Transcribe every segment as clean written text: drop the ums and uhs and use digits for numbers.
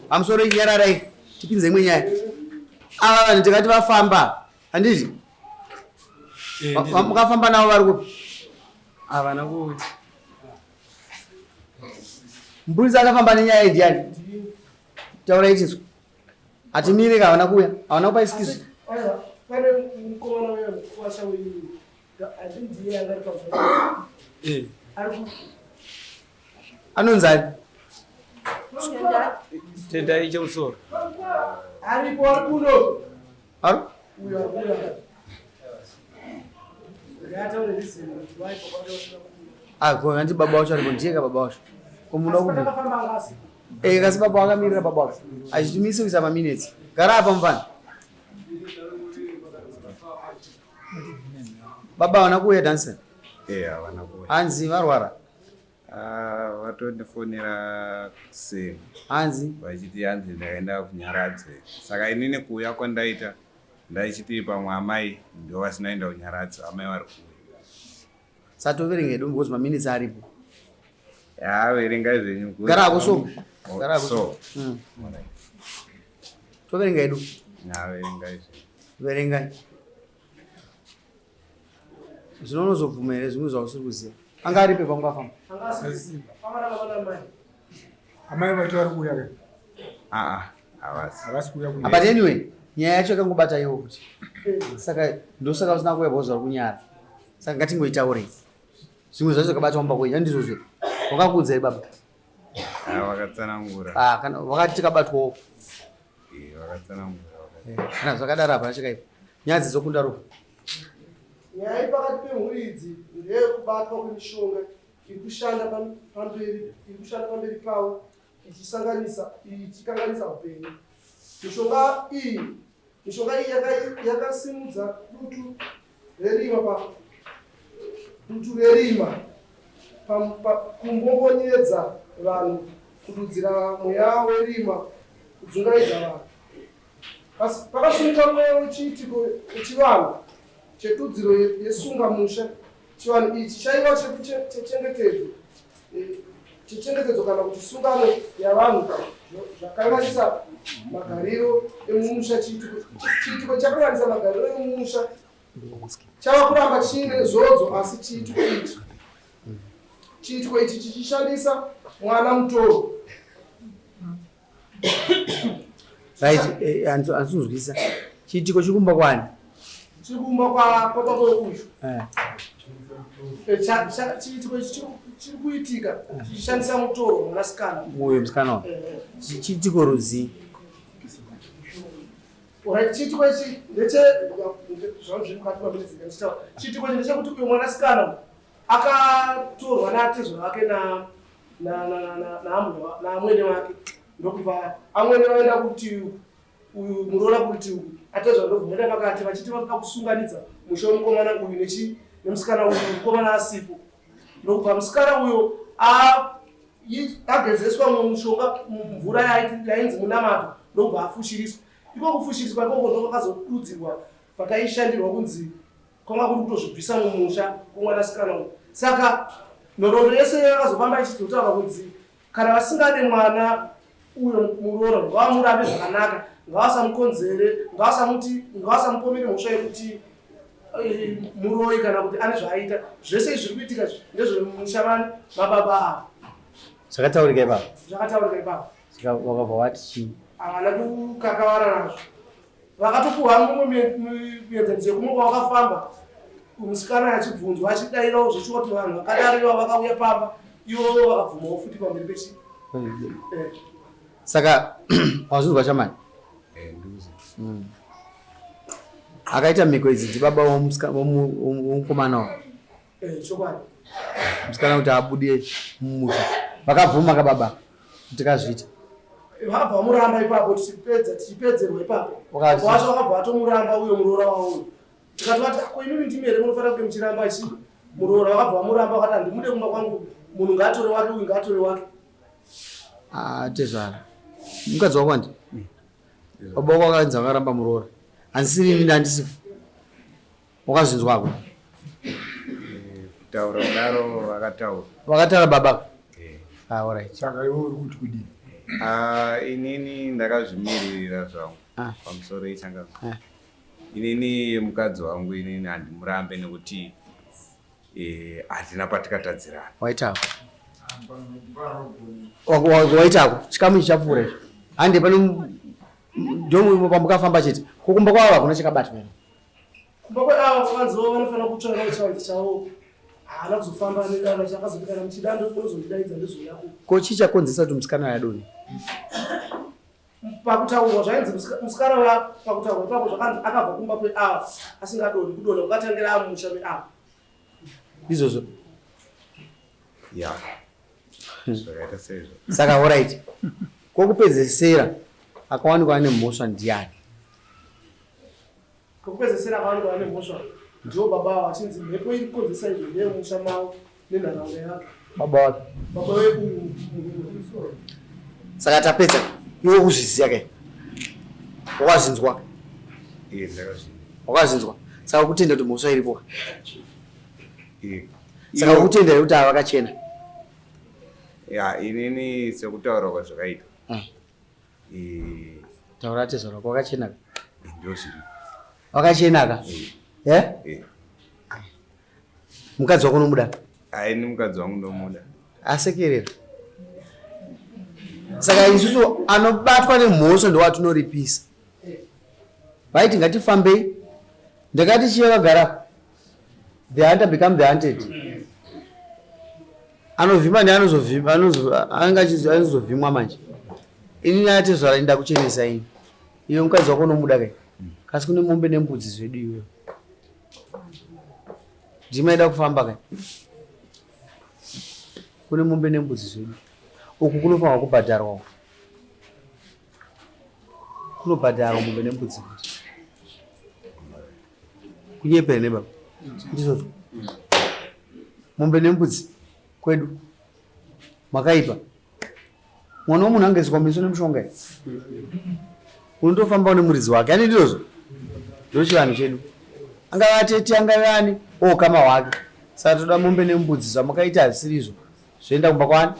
Pamusoro nyararai tipinze imwe nyaya. Ava vanhu tikati vafamba handiti? Eh, Mukafamba navo vari kupi? Havana kuuya. Mupurisa akafamba nenyaya iyi ndiani? Taurai tizwe. Hatimire ka havana kuuya. Havana kupa excuse. Aiwa, pane mukomana uya mukwasha uyu I think ndiye anga ari pamusoro. Eh. Ari ku Anonzi ani? Tendai chemusoro. Aripo ari kuno. Ari? Uyo ari kuno. Ngataure reason kuti why baba vacho vasina kuuya. Ah, ko hanti baba wacho aripo ndiye ka baba wacho. Ko munoda Asi kubvunza? patakafamba anga asipo. Eh, kasi baba wakamirira baba wacho. Achitimise kuisa maminutes. Gara apa mfana. Baba havana kuuya dancer. Eh, havana kuuya. Hanzi varwara. Ah, vatondifonera kuseni. Hanzi vachiti hanzi ndakaenda kunyaradzo. Saka inini kuuya kwandaita ndaichiti pamwe amai ndo vasina kuenda kunyaradzo, amai vari kuuya. Satoverenga hedu because maminutes aripo. Ya, verengai zvenyu. Gara hako so. Oh, Gara hako so. Alright. Toverenga hedu. Ya, verengai zvenyu. Verengai. Zvino unozobvuma here zvimwe zvausiri kuziva? Anga aripe pangu afamba. Anga asipo. Famba na baba namai. Amai vacho vari kuuya ke? Ah, ah, havasi. Havasi kuuya kuno. But anyway, nyaya yacho yakangobata iwo kuti. Saka ndosaka usina kuuya because vari kunyara. Saka ngatingoitaurei. Zvimwe zvacho zvakabatwa mumba kwenyu handizvo zve. Wakakuudza here baba? Ah, vakatsanangura. Ah, kana vakati tikabatwawo. Eh, vakatsanangura. Eh, kana zvakadaro hapana chakaipa. Nyaya dzizokunda rufu. Nyaya iri pakati pemhuri idzi ndeyekubatwa kwemishonga iri kushanda pamberi iri kushanda pamberi pavo ichisanganisa ichikanganisa upenyu. Mishonga iyi mishonga iyi yakasimudza dutu rerima pa dutu rerima kumbongonyedza vanhu kududzira mweya werima kudzungaidza vanhu. Pakasimuka mweya wechiitiko chechivanhu chedudziro yesungamusha. Chivanhu ichi chaiva chechengetedzo chechengetedzo kana kuti sungano yavanhu zvakanganisa magariro emumusha. Chiitiko chakanganisa magariro emumusha chava kuramba chiine zodzo, asi chiitiko ichi chiitiko ichi chichishandisa mwana mutoro. Right, eh, handikunzwisa. Chiitiko chiri kumba kwani? Chiri kumba kwababa uyu. Eh. Eh, chiitiko ichi chiri kuitika chichishandisa mutoro mwanasikana. Uyo musikana uyu. Chiitiko rudzii? Alright, chiitiko ichi ndeche zvangu zviri mukati maminitsi ndichitaura. Chiitiko ichi ndechekuti uyo mwanasikana akatorwa naatezvara vake na naamwene vake ndokubva amwene vaenda kuti uyu muroora kuti uyu atezvara ndobva vaenda pakati vachiti vanoda kusunganidza musha wemukomana uyu nechi nemusikana uyu mukomana asipo ndokubva musikana uyo agezeswa mushonga mvura yainzi munamato ndokubva afushiriswa. Iko kufushiriswa ikoko ndokwakazodudzirwa pakaishandirwa kunzi kwanga kuri kutozvibvisa mumusha kumwanasikana uyu. Saka nhoroondo yese yakazofamba ichizotaura kunzi kana vasingade mwana uyo muroora ngavamurambe zvakanaka, ngavasamukonzere, ngavasamuti, ngavasamupomere mhosva yekuti eh, muroyi kana kuti ane zvaaita. Zvese izvi zviri kuitika izvi ndezvemumusha vani mababa ava. Zvakataurika ipapo. Zvakataurika ipapo. Saka wakabva wati chii? Havana kukakavara nazvo. Vakatopuhwa mumwe muenzaniso yekumwe kwavakafamba musikana achibvunzwa achidairawo zveshuwa kuti vanhu vakadaro ivavo vakauya pamba ivovo vakabvumawo futi pamberi pechi. Eh. Saka wazvinzwa chamani? Eh, ndikuziva. Akaita mhiko idzi ndibaba womukomana wa Eh, chokwadi. Musikana kuti abude mumusha. Vakabvuma ka baba kuti kazviita. Vabva vamuramba ipapo tichipedza tichipedzerwa ipapo. Wakati- Wacho vakabva vatomuramba uyo muroora wavo uyo. Tikati vati ko imimi ndimi here munofanira kunge muchiramba ichi muroora vakabva vamuramba vakati handimude kumba kwangu munhu ngaatore wake uyu ngaatore wake. Ah, tezvara. Mukadzi wako andi? Baba wako akanzi vakaramba muroora. Handisiri ini ndandisipo. Wakazvinzwako? Kutaura kudaro vakataura. Vakataura baba? Ah, all right. Saka iwe uri kuti kudii? Ah, inini Ndakazvimiririra zvangu. Ah. Pamusoro ichanga. Ah. Inini mukadzi wangu inini handimurambe nekuti hatina patikatadzirana. Waitako. Waitako. Chikamu ichi chapfuura ichi. Hande pano ndomo pamukafamba chete. Kukumba kwavo hakuna chakabatwa here. Kumba kweava kwakanziwo vanofanira kutsvaira chivanze chavo. Haana kuzofamba nedana chakazoti kana muchida ndozondidaidza ndozouya ku. Ko chii chakonzesa kuti musikana adonhe? Pakutaurwa zvainzi musikana uya pakutaurwa ipapo zvakanzi akabva kumba kweava asingadonhi kudonha kukatangira amusha meava. Izvozvo. Ya. Zvakaita seizvo. Saka alright. Kokupedzesera akawanikwa ane mhosva ndiani? Kokupedzesera akawanikwa ane mhosva ndiwo baba ava vachinzi mhepo iri kukonzeresa izvo ndeyemusha mavo nenharaunda yake. Baba wake. Baba veuyu. Saka tapedza. Iwe kuzviziya kai. Wakazvinzwa. Eh, ndakazvinzwa. Wakazvinzwa. Saka kutenda kuti mhosva iripo. Eh. Saka kutenda kuti ava vakachena. Ya, inini sekutaura kwazvakaitwa. Eh. Taura tezvara kwakachena. Ndozviri. Wakachena ka? Eh? Eh. Mukadzi wako unomuda? Ai, ni mukadzi wangu ndomuda. Asekerera. Saka isusu anobatwa nemhosva ndowatinoripisa. Vaiti ngatifambei. Ndakati chiya vagara. The hunter become the hunted. Anovhima neanozovhima, anenge anozovhimwa manje. Ini atezvara inda kuchenesa ini. Iwe mukadzi wako unomuda kai? Kasi kune mombe nembudzi zvedu iwewe. Ndima ida kufamba kai? Kune mombe nembudzi zvedu. Uku kunofanirwa kubhadharwa. Kunobhadharwa mombe nembudzi. Kunyepera ne baba. Ndizvozvo. Mombe nembudzi kwedu. Makaipa. Mwana womunhu angaiswa meso nemushonga here? Unotofamba une muridzi wake. Ani ndizvozvo? Ndochivanhu chedu. Angava atete, angave ani, okama hwake. Saka toda mombe nembudzi zvamakaita hazvisiri izvo. Zvoenda kumba kwani?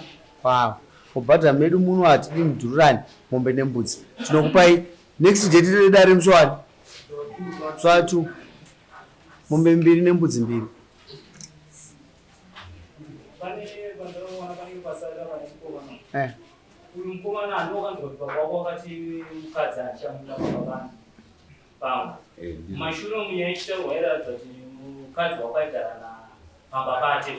Kwavo. Mubhadhara medu muno hatidi mudhururani mombe nembudzi. Tinokupai next date redare musi wani? Musi wa 2. Mombe mbiri nembudzi mbiri. Eh. Uyu mukomana andokanzwa kuti baba wako wakati mukadzi achamuda baba vangu. Mashure munyaya ichitaurwa iratidza kuti mukadzi wako aigara napamba pate.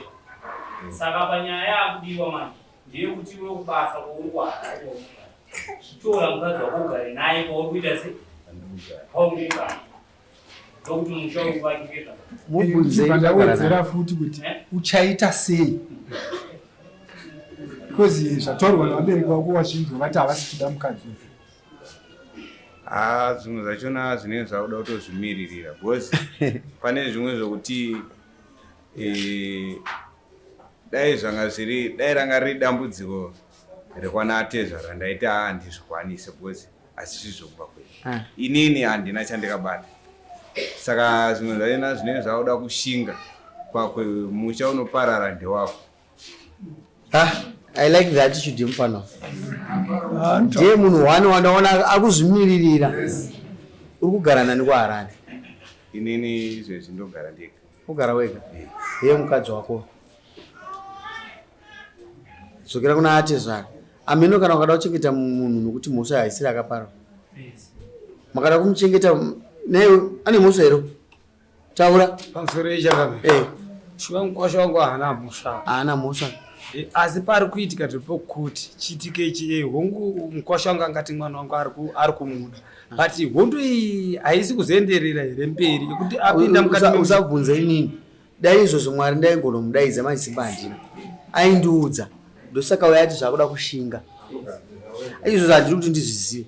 Saka panyaya yakudiwa manje ndeyekuti iwe kubasa kwauri kuHarare kwaunogara. Chitora mukadzi wako ugare naye kwauri kuita sei? Kwauri kugara. Ndokuti musha uvakike zvakanaka. Mubvunzei Ndawedzera futi kuti uchaita sei? Because zvataurwa nevabereki vako wazvinzwa vati havasi kuda mukadzi uyu. Ah, zvimwe zvachona zvinenge zvakuda kutozvimiririra because pane zvimwe zvokuti dai zvanga zviri dai ranga riri dambudziko rekwana atezvara ndaiti handizvikwanise because asi zvizvokuba kwedu. Inini handina chandikabata. Saka zvimwe zvachona zvinenge zvakuda kushinga kwakwe musha unoparara ndewako. I like the attitude yemufana. Ndiye munhu wani wandaona akuzvimiririra. Uri kugara nani kuHarare? Inini izvezvi ndogara ndega. Ugara wega? Iye mukadzi wako. Dzokera kuna atezvara. Ameno kana ukada kuchengeta munhu nokuti mhosva haisiri akapara. Makada kumuchengeta newe ane mhosva here? Taura. Pamusoro ichakame. Eh. Shuwa mukwasha wangu haana mhosva. Haana mhosva. Asi pari kuitika zvepokuti chiitike ichi hongu mukwasha wangu angati mwana wangu ari kumuda. But hondo iyi haisi kuzoenderera here mberi yekuti apinda mukati Usabvunza inini. Dai izvozvo Mwari ndaingonomudaidza manje simba handina. Aindiudza. Ndosaka uya ati zvakuda kushinga. Izvozvo handiri kuti ndizvizive.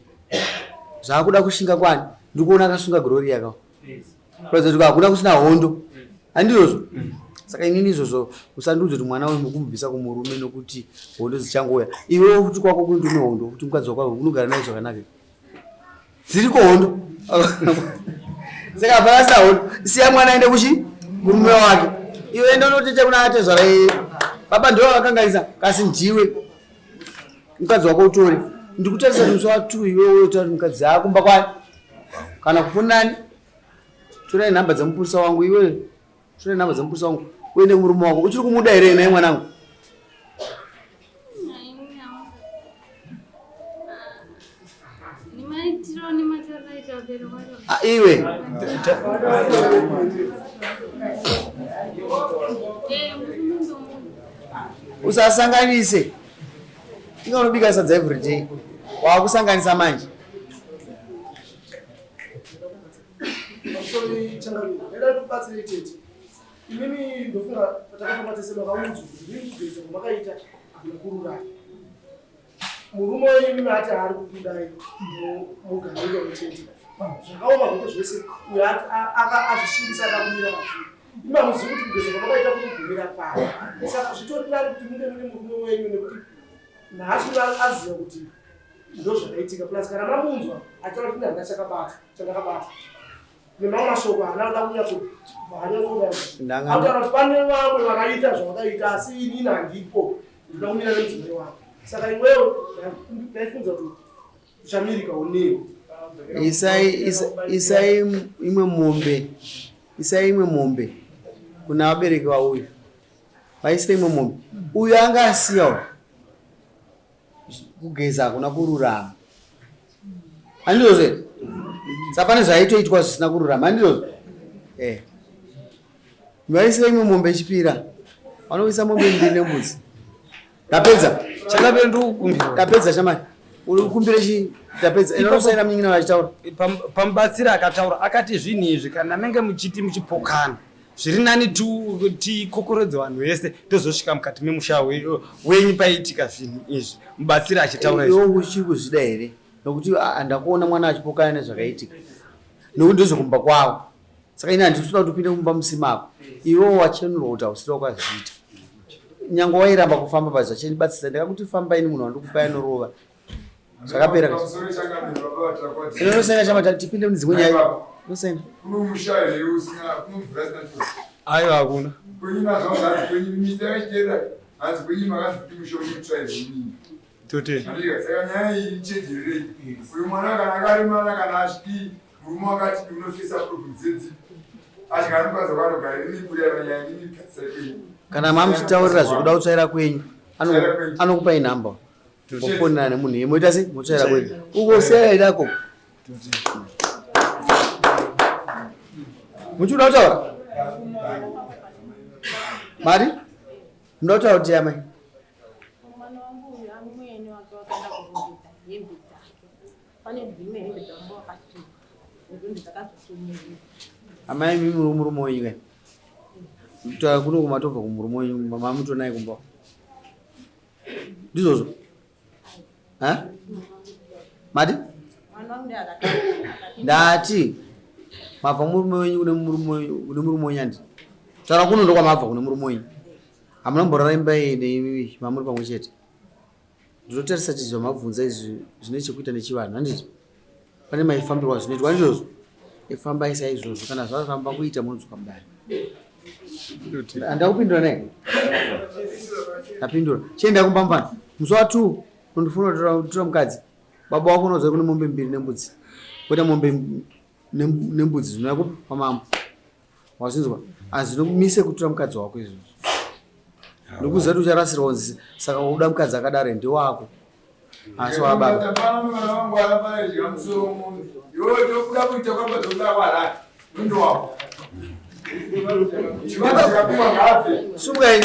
Zvakuda kushinga kwani? Ndikuona akasunga Gloria kawo. Kuratidza kuti hakuna kusina hondo. Handizvozvo? Saka inini izvozvo usandiudze kuti mwana uyu mukumubvisa kumurume nokuti hondo dzichangouya. Iwewe futi kwako kuri ndine hondo kuti mukadzi wako unogara naye zvakanaka. Dziriko hondo. Saka hapana sina hondo. Siya mwana aende kuchi murume wake. Iwe enda unotete kuna atezvara iye. Baba ndiwo vakanganisa kasi ndiwe. Mukadzi wako utore. Ndikutarisa kuti musi wa2 iwewe wotaura kuti mukadzi akumba kwani kana kufunani. Torai nhamba dzemupurisa wangu iwewe. Torai nhamba dzemupurisa wangu uende kumurume wako. Uchiri kumuda here naye mwanangu? Ah, iwe usasanganise inga unobika sadza everyday wakusanganisa manje. Imimi ndofunga patakafamba tese makaudzwa kuti mimi kugeza kwamakaita hakuna kururama. Murume wenyu imimi ati haari kukudai mugariro wechete. Zvakaoma zvake zvese uyo azvishingisa ada kumira pazviri. Imi hamuzivi kuti kugeza kwamakaita kunogumira pari. Saka zvitori nani kuti munge mune murume wenyu nekuti nhasi aziva kuti ndozvakaitika. Plus kana mamunzwa achitaura kuti handina chakabata chandakabata. Nemamwe mashoko haana kuda kunyatsoataura kuti pane vamwe vakaita zvavakaita asi inini handipo ndinoda kumira nemudzimai wangu. Saka iwewe ndaifunza kuti uchamirika unewo. Isai imwe mombe, isai imwe mombe kuna vabereki vauyu. Vaise imwe mombe. Uyu anga asiya kugeza hakuna kururama. Handizvozvo? Saka pane zvaitoitwa zvisina kururama, handizvozvo? Eh. Vaise imwe mombe ichipira. Vanoisa mombe mbiri nembudzi. Tapedza. Chakapera ndikukumbira. Tapedza shamari. Uri kukumbira chi tapedza. Ino unosaina munyin'ina vachitaura. Pamubatsiri akataura akati zvinhu izvi kana menge muchiti muchipokana zviri nani tikokorodze vanhu vese tozosvika mukati memusha wenyu paiitika zvinhu izvi. Mubatsiri achitaura izvi. Iwe uchiri kuzvida here? Nokuti handakuona mwana achipokana nezvakaitika. Nokuti ndozvekumba kwavo. Saka ini handisi kuda kuti upinde mumba musimako. Iwewo wachenurwa kuti hausiri wakazviita. Nyange wairamba kufamba but zvachendibatsisa ndakakuti famba ini munhu wandikupa anorova. Zvakapera. Inonosaina chama tipinde mune dzimwe nyaya. Unosaina. Kunomusha here usina kunomvura isina chiro. Aiwa hakuna. Kwenyu nazvo hanzi kwenyu mita yachitera hanzi kwenyu makanzi kuti musha unotsva here inini. Tote. Andika saka nyaya iyi ichenjererei. Uyu mwana kana akaremara kana achidii murume wakati unofisa problem dzedzi. Adyara mukadzi wakanogara inini kuya panyaya inini gadzisai kwenyu. Kana mamuchitaurira zvekuda kutsvaira kwenyu anokupai nhamba. Mofonera nemunhu iye moita sei motsvaira kwenyu. Uko siyai dako. Muchikuda kutaura? Mari? Munoda kutaura kuti amai? Mwana wangu uyu amwene wake wakaenda kurongedza hembe dzake. Pane dzimwe hembe dzavanga wakasuka nekuti dzakazosumirira. Amai imi muri murume wenyu kai? Kutaura kuno kumatobva kumurume wenyu mamutonaye kumba. Ndizvozvo? Ha? Mati? Ndati mabva murume wenyu kune murume wenyu kune murume wenyu andi. Taura kuno ndokwamabva kune murume wenyu. Hamuna kumborara imba iyi neimi mamuri pamwe chete. Ndinotarisa kuti zvamabvunza izvi zvine chekuita nechivanhu handiti? Pane maifambirwa zvinoitwa handizvozvo? Ifambai saizvozvo kana zvaramba kuita munodzoka mudare. Handakupindura naye? Ndapindura. Chienda kumba mfana. Musi wa 2 unondifuna kutora mukadzi. Baba wako unoziva kune mombe mbiri nembudzi. Kuita mombe nembudzi zvinouya kupi kwamambo. Wazvinzwa? Hazvinokumise kutora mukadzi wako izvozvo. Ndikuziva kuti ucharasirwa kunzi saka uda mukadzi akadaro ndewako. Asi wababa. Sumukai.